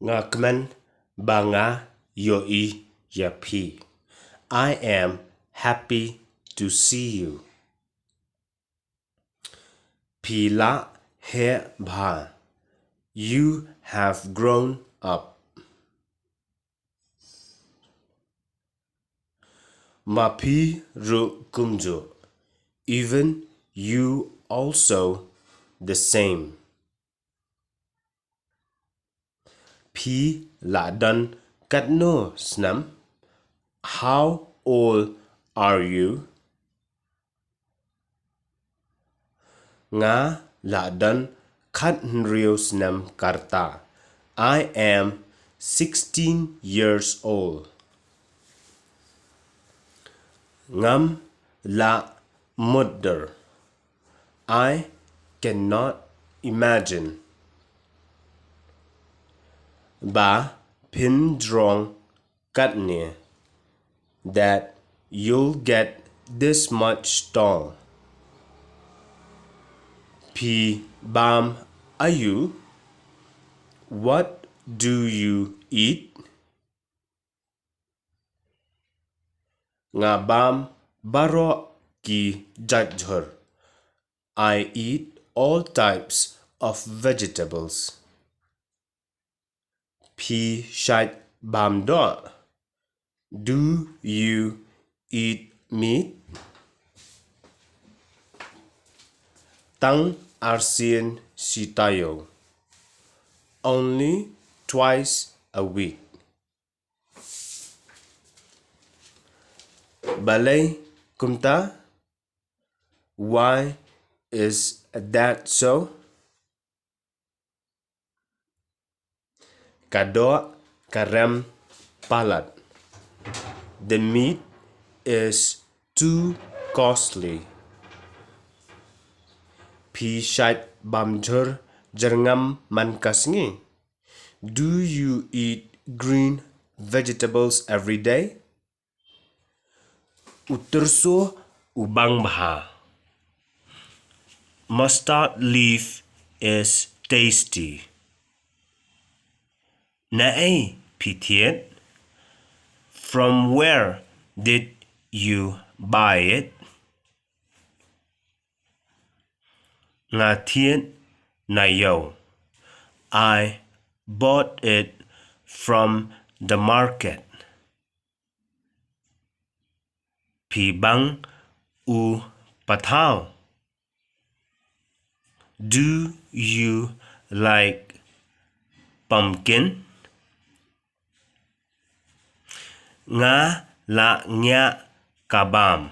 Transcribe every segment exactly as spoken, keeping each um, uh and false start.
Nga kmen ba nga ïohi ïa phi. I am happy to see you. Phi la heh bha. You have grown up. Ma phi ruh kumjuh. Even you also the same. Phi la don katno snem? How old are you? Nga la don khathynriew snem ka rta. I am sixteen years old. Ngam lah mutdur. I cannot imagine ba phin jrong katne, that you'll get this much tall. Phi bam aïu? What do you eat? Nga bam baroh ki jait jhur. I eat all types of vegetables. Phi shait bam doh? Do you eat meat? Tang arsien shi taïew. Only twice a week. Balei kumta? Why is that so? Ka doh ka rem palat. The meat is too costly. Phi shait bam jhur jyrngam man ka sngi? Do you eat green vegetables every day? U tyrso u bang bha. Mustard leaf is tasty. Naei phi thied? From where did you buy it? Nga thied na ïew. I bought it from the market. Phi bang u pathaw? Do you like pumpkin? Nga la ngiah ka bam.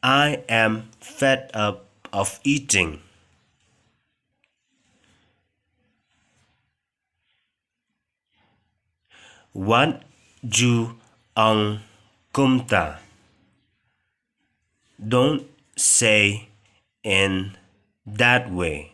I am fed up of eating. Wat ju ong kumta. Don't say in that way.